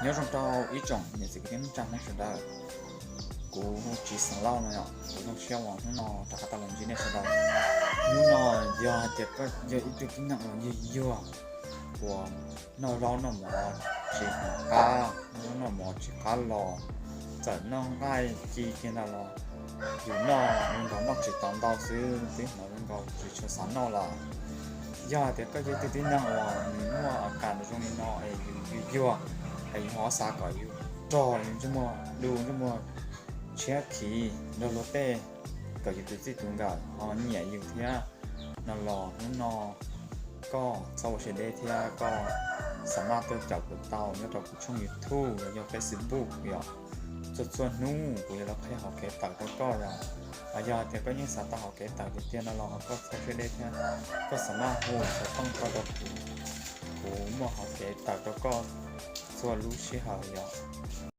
Nyob zoo rau ib tsoom niam txiv kwv tij neej tsa Hmoob sawv daws. Kuv Tsis Xeem Lauj no yom, kuv zoo siab uas hnub no rov qab tau los ntsib nej sawv daws. Hnub no yog hais tias koj yog ib tug tib neeg uas yuag yuag, uas noj zaub noj mov tsis hnov qab, noj zaub noj mov tsis qab los, txawm noj nqaij ci kiag ntag los yus noj zoo nkaus noj tsis tau ntau xwb, twb hnov zoo nkaus tsis tshua xav noj lawm. Yog hais tias koj yog ib tug tib neeg uas nws muaj a kas zoo li no es yus yuag yuag, es yus ho xav kom yus rog ntsej muag du ntsej muag tshiab khiv nrog luag tej, kom yus tus txij tus nkawm ho nyiam yus thiab no los hnub no koj txhob ua siab deb thiab koj xa maj tuaj caum kuv tau nyob rau kuv tshooj YouTube los yog Facebook yom. Txhua txhua hnub kuv yuav los qhia hauv kev tawm rau koj yom. Yog hais tias koj yeej xav tau hauv kev tawm tiag tiag no los koj txhob siab deb thiab, koj xa maj hu xov tooj tuaj rau kuv, kuv muaj hauv kev tawm rau koj txhua lub sij hawm yom.